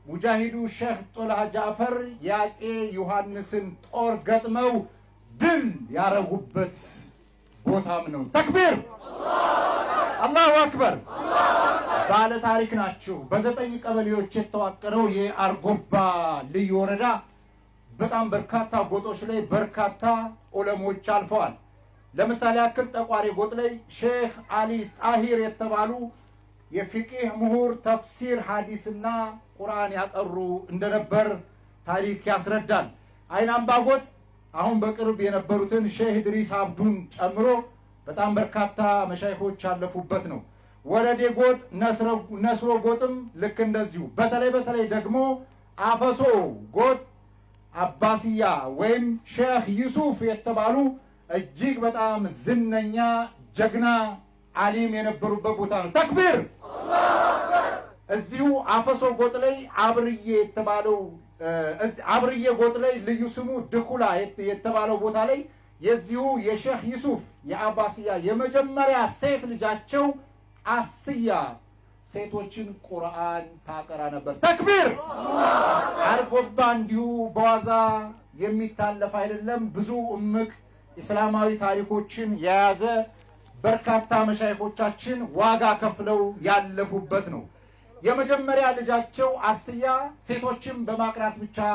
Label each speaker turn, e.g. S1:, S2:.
S1: ሙጃሂዱ ሼህ ጦልሃ ጃዕፈር የአፄ ዮሐንስን ጦር ገጥመው ድል ያረጉበት ቦታም ነው። ተክቢር! አላሁ አክበር! ባለ ታሪክ ናችሁ። በ9 ቀበሌዎች የተዋቀረው የአርጎባ ልዩ ወረዳ በጣም በርካታ ጎጦች ላይ በርካታ ዑለሞች አልፈዋል። ለምሳሌ ያክል ጠቋሪ ጎጥ ላይ ሼህ አሊ ጣሂር የተባሉ የፊቂህ ምሁር ተፍሲር፣ ሐዲስና ቁርአን ያቀሩ እንደነበር ታሪክ ያስረዳል። አይናምባ ጎጥ አሁን በቅርብ የነበሩትን ሼህ ኢድሪስ አብዱን ጨምሮ በጣም በርካታ መሻይኾች ያለፉበት ነው። ወረዴ ጎጥ፣ ነስሮ ጎጥም ልክ እንደዚሁ። በተለይ በተለይ ደግሞ አፈሶ ጎጥ አባስያ ወይም ሼህ ዩሱፍ የተባሉ እጅግ በጣም ዝነኛ ጀግና አሊም የነበሩበት ቦታ ነው። ተክቢር! እዚሁ አፈሶ ጎጥ ላይ አብርዬ የተባለው፣ አብርዬ ጎጥ ላይ ልዩ ስሙ ድኩላ የተባለው ቦታ ላይ የዚሁ የሼህ ዩሱፍ የአባስያ የመጀመሪያ ሴት ልጃቸው አስያ ሴቶችን ቁርአን ታቀራ ነበር። ተክቢር! አርጎባ እንዲሁ በዋዛ የሚታለፍ አይደለም። ብዙ እምቅ እስላማዊ ታሪኮችን የያዘ፣ በርካታ መሻይኾቻችን ዋጋ ከፍለው ያለፉበት ነው። የመጀመሪያ ልጃቸው አስያ ሴቶችን በማቅራት ብቻ